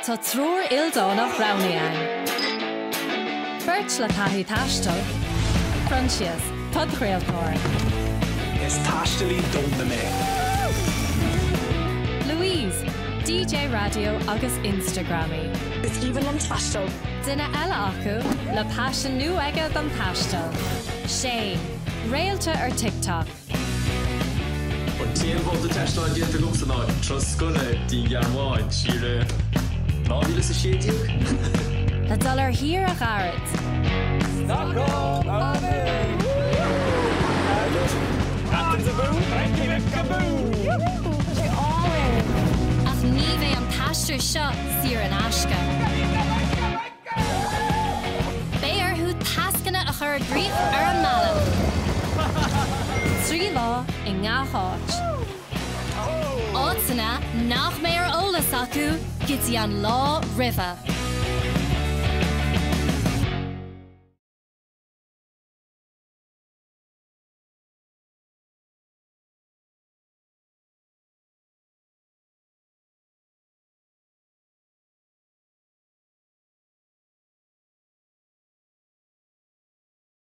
Tá triúr ildánach roghnaithe ann. Beirt le taithí taistil, Proinsias, podchraoltóir. Is taistealaí domhanda mé. Louise, DJ raidió agus Instagramaí. Is aoibhinn liom taisteal. Duine eile acu le paisean nua aige don taisteal, Shane, réalta ar TikTok. An t-aon bhabhta taistil atá déanta agamsa ná turas scoile dtí'n Ghearmáin siar i 2016. Le dul ar thír a ghairid. Stockholm abú! Athens abú! Reykjavik abú! Tá sé álainn! Ach ní bheidh an t-aistear seo saor in aisce. Beidh orthu tascanna a chur i gcrích ar an mbealach. 3 lá i ngach áit. Áiteanna nach mbeidh ar eolas acu go dtí an lá roimhe.